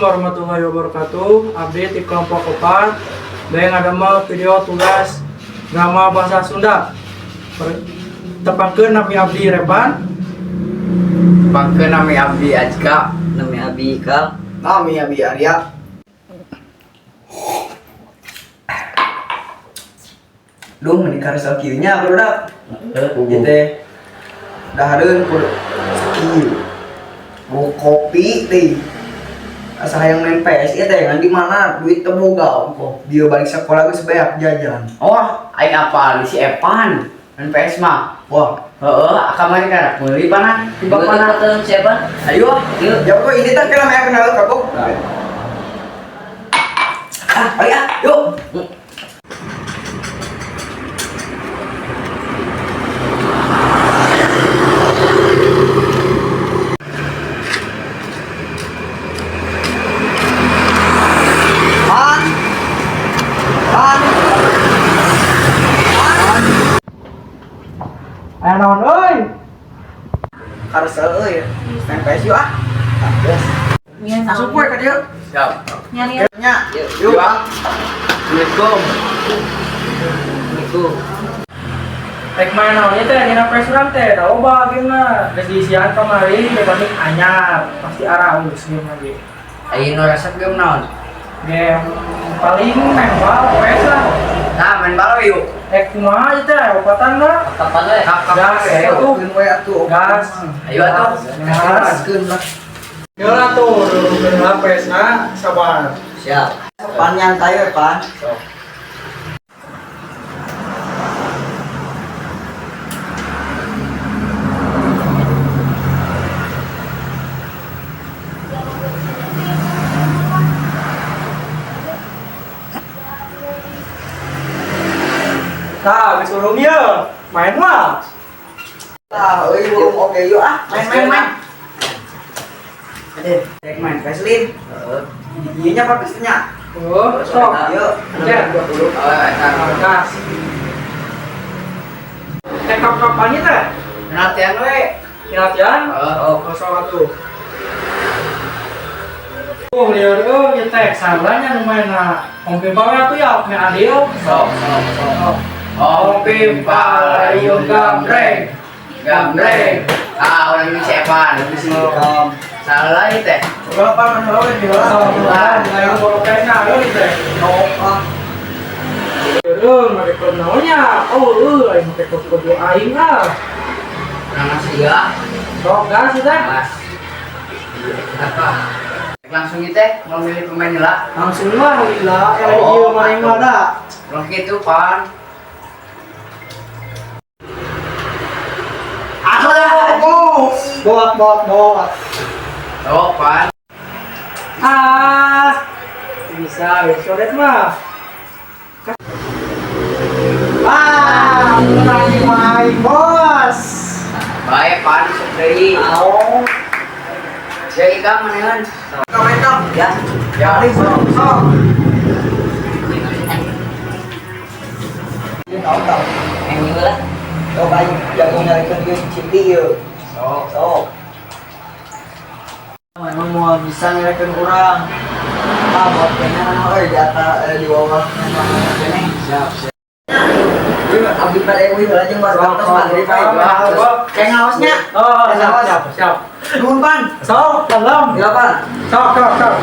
Warahmatullahi wabarakatuh. Abdi di kelompok 4 Bade ngadamel video tugas drama bahasa Sunda. Tepangkeun, nami abdi Repan. Tepangkeun, nami abdi Azka. Nami abi Ikal. Nami abi Arya. Duh, meni karesa kieu nya, barudak. Ieu teh dahareun kudu sakieu. Mau kopi teh. Asa hayang main PS ieu teh, ngan di mana duit teu boga ongkoh. Dia balik sekolah geus beak jajan. Oh, aing apal di si Evan. Main PS mah. Wah, Heeh, kamari kan meuli pana di bapana. Bapana siapa? Ayo ah. Yuk. Ya kok ini teh kira mah kenal kagok. Ah, balik ah, yuk. Pan. Pan. Pan. Aya naon euy? Karesa euy. Main PS yuk ah. Ah, geus. Asup we ka dieu. Siap. Nyari. Nya, yuk ah. Assalamualaikum. Assalamualaikum. Rek main naon ieu teh dina PS urang teh? Da loba gamena. Geus diisian kamari dibanding anyar. Pasti araus game lagi. Ayo nu resep game naon? Game paling main bal PS lah. Nah, main bal yuk. Rek kumaha ieu teh? Opatan lah. Kapan we? Kap Gas, ayo. atuh. Keun we atuh. Gas. Ayo atuh. Gas. Gaskeun lah. Yo lah tuh, dulu PS na sabar. Siap. Pan nyantai we, Pan. Sok. Nah, geus urung ieu. Main mah. Ah, euy belum oke yuk ah. Main main main. Ade. Rek main PS lin. Heeh. Ieu nya pakai nya. Oh, sok. Yuk. Ya. 20. Oh, eta. Gas. Teh kap-kapannya teh? Latihan we. Latihan? Heeh. Oh, sok atuh. Oh, lieur euy ieu teh salahnya nu mainna. Om Pimpa we atuh ya, meh adil. Sok, sok, sok. Om Pimpa ayo gambreng. Gambreng. Ah, urang ini si Evan. Kam. Salah ieu teh. Coba pan main heula we di heula. Sok, ayo boro PS-na ayo ieu teh. Sok ah. Euy, make klub naonnya? Oh, euy, aing make klub klub aing ah. Urang ngasih ya. Sok gas ieu teh. Mas. Apa? Langsung ieu teh mau milih pemain lah. Langsung lah lila, yang Oh, ieu maring mah da. Urang kitu pan. Ah, bot bot bot. Oh, pan. Ah, bisa, bisa mah. Ah, lagi main bos. Baik, pan sok deui. Oh, Jadi kamu manehan. kau main kau. Ya. Ya. Paling sok sok. Tahu tahu. MU lah. Sok aing jago nyarikeun ieu City ieu. Sok. Sok. Memang mau bisa nyarikeun urang. Ah, bot kene euy di atas di bawah kene. Siap, siap. Ieu abdi pada euy heula jeung baru atas maghrib aing. Kayak ngaosnya. Oh, Kayak siap, ngaos. siap, siap. Nuhun pan. Sok, dalam. Gila pan. Sok, sok, sok.